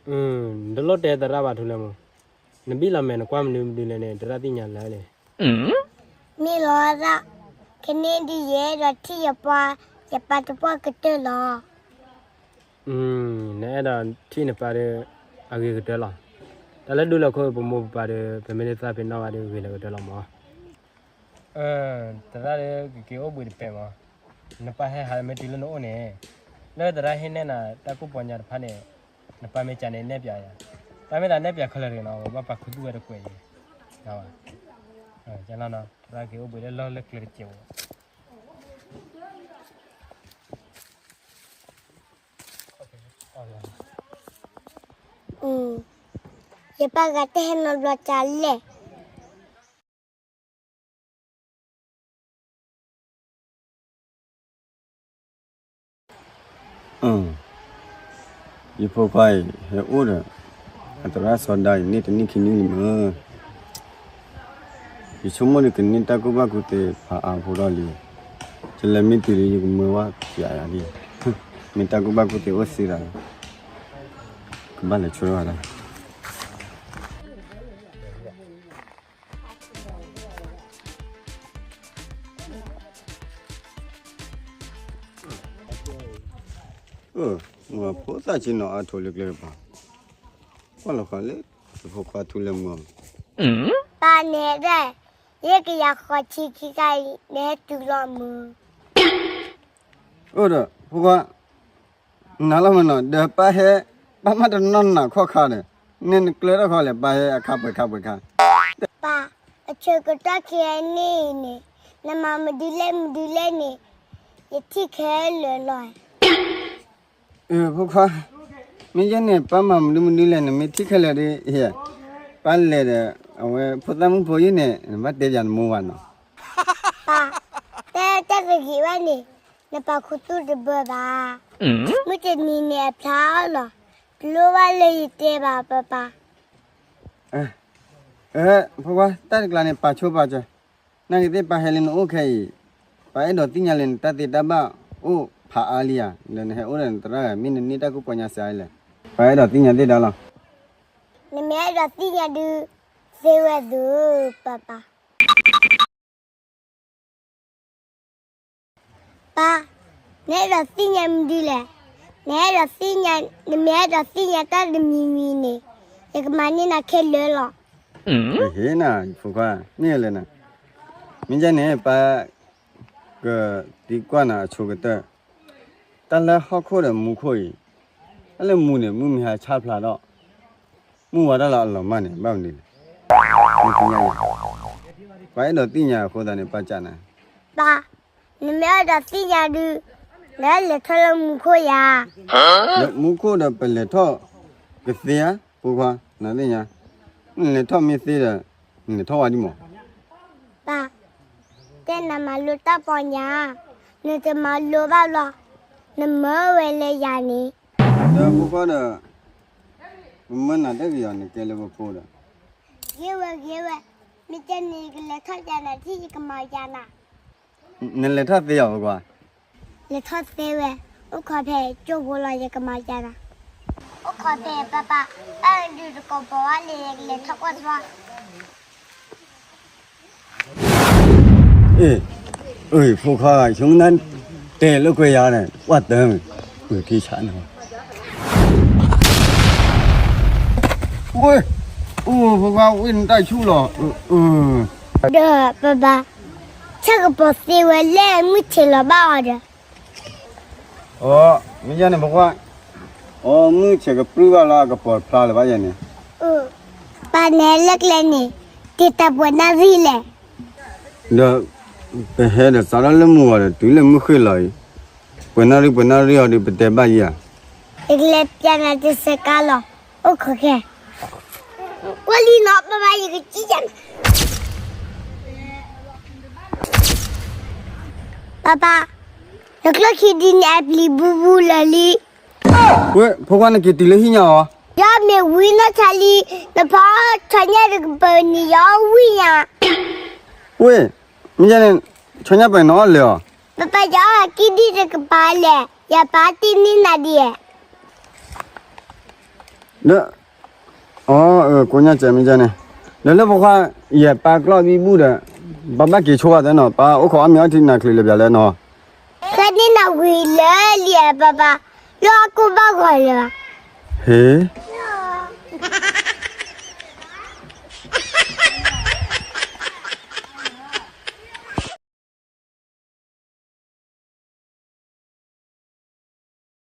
နတလိၣ်တဲသရၣ်ဘၣ်ထူလၢမူ, နဘံၣ်လီၤမဲာ်နကွၢ်မနုၤမနုၤလဲၣ်န့ၣ် သရၣ်သ့ၣ်ညါလၢာ်လံ. မ့ၢ်လီၤသး, ခဲန့ၣ်ဒုးယအဲၣ်ဒိးထံၣ်ယပှၤ, ယပၢ်တပှၢ်ကတၢၢ်လီၤ. နအဲၣ်ဒိးထံၣ်နပၢ်ဒီး အဂ့ၤကတၢၢ်လီၤ. တၢ်လၢဒူလၢခိၣ်ပမိၢ်ပပၢ်ဒီး ပမ့ၢ်တသ့ၣ်ညါနီၣ်ဘၣ်ဒီး ဂ့ၤလၢကတၢၢ်လီၤမး. သရၣ်ဒီးကက့ၤအိၣ်ဘှံးတပဲာ်မး, နပၢ်ဟဲဟးမ့ၢ်တုၤလၢနအိၣ်န့ၣ်, လၢသရၣ်ဟ့ၣ်နဲၣ်နၤတၢ်ကူၣ်ပီညါတဖၣ်န့ၣ်, နပၢ်မ့ၢ်ကးန့ၣ်နဲၣ်ပၠးယၤ, တၢ်မ့ၢ်သးနဲၣ်ပၠးခဲလၢာ်တဂ့ၤနီၤ, ဝဲဘၣ်ပာ်ခူသူၣ်ဝဲတကွဲးအံၤ, သရၣ်က့ၤအိၣ်ဘှံးလၢလီၢ်လၢကျဲတစဲးဖိ. ယပၢ်ဂၤတဟဲနီတဘျီကလဲၣ်. ယဖိခွါအံၤ ဟဲအိၣ်ဒီး အသရၣ်စီၤဒၤအံၤ န့ၢ်တနံၣ်ခံနံၣ်လံမး, ယဆိကမိၣ်ဒီးကန့ၢ်တၢ်ကူၣ်ဘၣ်ကူၣ်သ့ဖးအါဖိထီၣ်လံ, ယလဲၤမ့ၢ်တုၤလံယကမၢဝဲပၠးယၤလံ, မ့ၢ်တၢ်ကူၣ်ဘၣ်ကူၣ်သ့အိၣ်သ့ဒၣ်, ကဘၣ်လဲၤဆိထီၣ်ဒၣ်. ဖိသၣ်ဆ့ၣ်နီၤအါထိလၢကျဲကပၤ, ကွၢ်လီၤဃီလၢ ဖိခွါထူလၢမူ, ပၢ်နဲဒၣ်, ယဲကယၤဃီးဆံခံခါအံၤ နဟဲတုၤလီၤမုၢ်. အိၣ်ဒီး ဖိခွါ နၤလီၤမနီၤ ဒီးပၢ်ဟဲ, ပၢ်မ့ၢ်တနီၢ်နၤခီၣ်ခါဒီး, န့ၣ်နကျဲထီၣ်ခီလဲၣ် ပၢ်ဟဲအခါပှဲၤခါပှဲၤခါ. ပၢ်, အဆၢကတီၢ်ခဲအံၤန့ၣ်, နမၤမဒုလဲၣ်မဒုလဲၣ်န့ၣ်, ယထံၣ်ခဲလၢာ်လီၤ. အၢ ဖိခွါ, မ့ၢ်ယဲန့ၣ် ပၢ်မၤမဒုမဒုလဲၣ် နမ့ၢ်ထံၣ်ခဲလၢာ်ဒီး, ပၢ်လဲၤဒီး အဝဲဖိသၣ်မုၣ်ဖိယုၢ်န့ၣ် နဘၣ်တဲပၠးနမိၢ်ဘၣ်နီၤ. ပၢ်, တၢ်တၢ်တဂ့ၤဘၣ်န့ၣ်, နပာ်ခူသူၣ်တဘၢဘၣ်. မုၢ်တနံၤန့ၣ်အဖျါအီၤလီၤ, တလိၣ်ဘၣ်လၢယတဲဘၣ်ပၢ်ပၢ်. အၢ ဖိခွါ တၢ်တကျါန့ၣ် ပာ်ဆိပာ်စၢၤ, နာ်က့သ့ၣ်ပၢ်ဟဲလၢနအိၣ်ခဲအံၤ, ပၢ်အဲၣ်ဒိးသ့ၣ်ညါလၢနတၢ်သ့တၢ်ဘၣ်အိၣ်ဖးအါလံဧါ, ဒီးနဟဲအိၣ်ဒီးနသရၣ်ဂၤ မ့ၢ်နန့ၢ်တၢ်ကူၣ်ပီညါစှၤအံၤလဲၣ်, ပၢ်အဲၣ်ဒိးသ့ၣ်ညါသ့ၣ်ဒါလီၤ. နမ့ၢ်အဲၣ်ဒိးသ့ၣ်ညါဒုး, သ့ဝဲသု, ပၢ်ပၢ်. ပၢ်, နအဲၣ်ဒိးသ့ၣ်ညါမနုၤလဲၣ်, နအဲၣ်ဒိးသ့ၣ်ညါ, နမ့ၢ်အဲၣ်ဒိးသ့ၣ်ညါတၢ်တမံၤမံၤန့ၣ်, ယကမၤန့ၢ်နၤခဲလၢာ်လီၤ. ဟ့ၣ်နၤ ဖိခွါ, မ့ၢ်လဲၣ်နၤ, မ့ၢ်ယဲန့ၣ် ပၢ်ကသံကွၢ်နၤအဆိကတၢၢ်, တၢ်လၢဟီၣ်ခိၣ်ဒီးမူခိၣ်အံၤ, တၢ်လၢမူန့ၣ် မုၢ်မ့ၢ်ဟါဆၣ်ဖျါဒီး မုၢ်ဝါတၢ်လီၤအလီၤမၢ်န့ၣ် ဘၣ်မနုၤလဲၣ်, မ့ၢ်သ့ၣ်ညါ, ပှၤအဲၣ်ဒိးသ့ၣ်ညါအဃိသတးန့ၣ် ပၢ်ကးနၤ. ပၢ်, နမ့ၢ်အဲၣ်ဒိးသ့ၣ်ညါဒုး, နလဲၤထီၣ်လၢမူခိၣ်ယၤ. လၢမူခိၣ်ဒီးပလဲၤထီၣ်ကသ့ဧါ, ဖိခွါ, နသ့ၣ်ညါ, နလဲၤထီၣ်မ့ၢ်သ့ဒီး, နလဲၤထီၣ်ဝဲဒ်မး. ပၢ်, တဲနၤမၤလိတၢ်ပီညါ, နတမၤလိဘၣ်လီၤ, နမၢဝဲလၢယၤန့ၣ်. ဒီးဖိခွါဒီး, ပမၢနၤတဂ့ၤအီၤ နကဲလၢပဖိဒီး. ဂ့ၤဝဲဂ့ၤဝဲ, မ့ၢ်ကဲန့ၣ် ယကလဲၤထီၣ်ယၤနၤထံၣ် ယကမၤယၤနၤ. နလဲၤထီၣ်သ့အီၤ ဖိခွါ. လဲၤထီၣ်သ့ဝဲ, အိၣ်ခိးဖဲကၠိဖိလီၤ ယကမၤယၤနၤ. အိၣ်ခိးဖဲပၢ်ပၢ်, တၢ်ဒုးတကိးပိာ်ဝဲလၢ ယကလဲၤထီၣ်ကွၢ်သွါ. အ့ၣ်, အ့ၣ် ဖိခွါဂၤ ဆိကမိၣ်တဲလၢကွဲယၤန့ၣ် ကွၢ်တၢ်မ့ၢ်, ကွဲထံဆါန့ၣ်, ဝ့ၢ်, အိၣ် ဖိခွါ ဝ့ၢ်နတၢ်ဆူၣ်လီၤ, ဒီးပဘၣ်, ဆၣ်ကပီၤသ့ဝဲလၢမုၢ်ဆ့ၣ်လီၤဘၣ်အီၤဒီး. အိ, မ့ၢ်ယဲန့ၣ် ဖိခွါ, အိ မုၢ်ဆ့ၣ်ကပြုၢ်ဘၣ်လီၤ အကပီၤဖျါလၢၤဘၣ်ယဲန့ၣ်, ပၢ်နဲလၢကျဲန့ၣ်, တ့တၢ်ပှဲၤနၣ်ရံၣ်လဲၣ်. ဒီး, ပဟဲဒီးစးထီၣ်လၢမုၢ်ဂီၤဒီး တုၤလၢမုၢ်ဃ့ၢ်လီၤအံၤ, ပှဲၤနၣ်ရံၣ်ပှဲၤနၣ်ရံၣ်အီၤဒီး ပတဲဘၣ်ယၤဧါ. ယကလဲၤပျးနၤတစဲးကါလီၤ, အိၣ်ခိးခဲ, ကွၢ်လံနီၤ ပၢ်ပၢ် ယကကံၣ်ယၤနၤ. ပၢ်ပၢ်, နကျိၣ်ခံဒုန့ၣ် အပျံၤဘူးဘူးလၢာ်လံ. ဝ့ၢ် ဖိခွါ နက့ၤတုၤလၢဟံၣ်ညါဧါ. ယမ့ၢ်ဝံၤနီၢ်ဆါလံ, နဖီဆီညၣ်တကပၤန့ၣ် ယအီၣ်ဝံၣ်ညါ. ဝ့ၢ်, မ့ၢ်ယဲန့ၣ်, ဆီညၣ်ပၤန့ၣ်နအီၣ်လၢာ်ဧါ. ပၢ်ပၢ် ယအီၣ်ကံၣ်ဒံၣ်တကပၤလဲၣ်, ယပၢ်တ့ၢ်န့ၢ်နၤဒ်အံၤ. လၢ, အၢ ကိးညါစဲးမ့ၢ်ကဲန့ၣ်, ဒီးလၢပခွါ, ယပၢ်ကျီၢ်သံဘူၣ်ဒီး, ပၢ်ဘၣ်က့ၤဆိဘၣ်သဲနီၤ, ပၢ်အိၣ်ခိးအီၣ်မ့ၤအီထံနးချုးလၢပျၢၤလဲၣ်နီၤ, ဃဲန့ၣ်နဝံၤလၢလံာ်ပၢ်ပၢ်, လၢအကိၢ်ဘၣ်ဂီၤလၢၤဘၣ်, ဟ့ၣ်